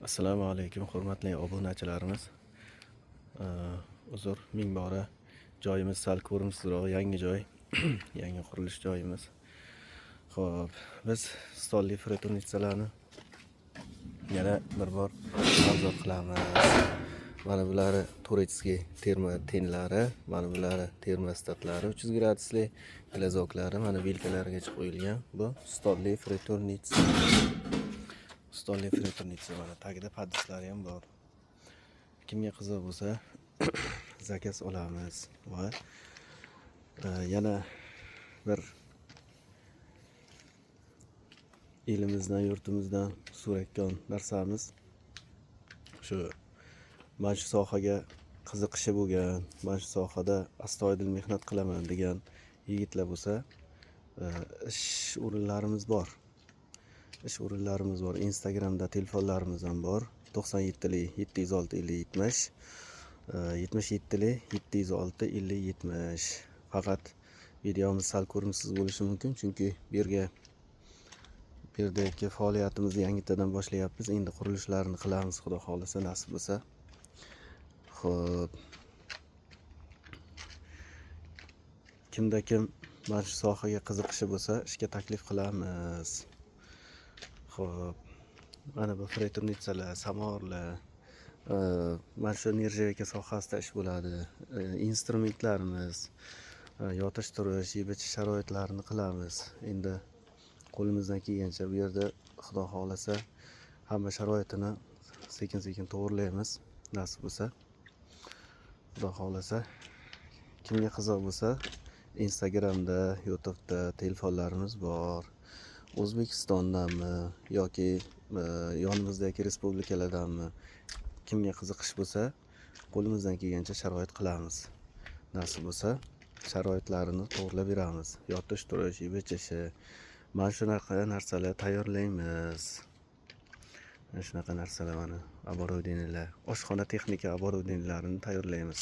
Assalomu alaykum, hurmatli obunachilarimiz. Uzr ming bora, joyimiz sal ko'rimsizroq, yangi joy, yangi qurilish joyimiz. Xo'p, biz stolli фритюрница larni yana bir bor обзор qilamiz. Mana bulari турецкий termo tenlari, mana bulari termostatlari 300 gradusli, глазок lari, mana vilkalarigacha qo'yilgan. Bu stolli фритюрница. Stolli фритюрница, mana tagida поднос lari ham bor. Kimga qiziq bo'lsa, заказ olamiz va yana bir elimizdan, yurtimizdan so'rayotgan narsamiz shu: mana shu sohaga qiziqishi bo'lgan, mana shu sohada astoydil mehnat qilaman degan yigitlar bo'lsa, ish o'rinlarimiz bor. Ish o'rinlarimiz bor. Instagramda telefonlarimiz ham bor. 97 706 50 70, 77 706 50 70. Faqat videomiz sal ko'rimsiz bo'lishi mumkin, chunki bu yerga, bu yerdagi faoliyatimizni yangitadan boshlayapmiz. Endi qurilishlarni qilamiz, Xudo xohlasa, nasib bo'lsa. Xo'p. Kimda kim mana shu sohaga qiziqishi bo'lsa, ishga taklif qilamiz. Xo'p. Mana bu фритюрница lar, samovarlar, mana shu нержавейка sohasida ish bo'ladi. Instrumentlarimiz, yotish turish, yeb ichish sharoitlarini qilamiz. Endi qo'limizdan kelgancha bu yerda, Xudo xohlasa, hamma sharoitini sekin-sekin to'g'irlaymiz, nasib bo'lsa. Xudo xohlasa, kimga qiziq bo'lsa, Instagramda, YouTube'da telefonlarimiz bor. O'zbekistondanmi yoki yonimizdagi respublikalardanmi, kimga qiziqish bo'lsa, qo'limizdan kelgancha sharoit qilamiz. Nasib bo'lsa, sharoitlarini to'g'irlab beramiz. Yotish, turish, yeb ichishi, mana shunaqa narsalar tayyorlaymiz. Mana shunaqa narsalar, mana оборудование lar, oshxona texnika оборудование larini tayyorlaymiz.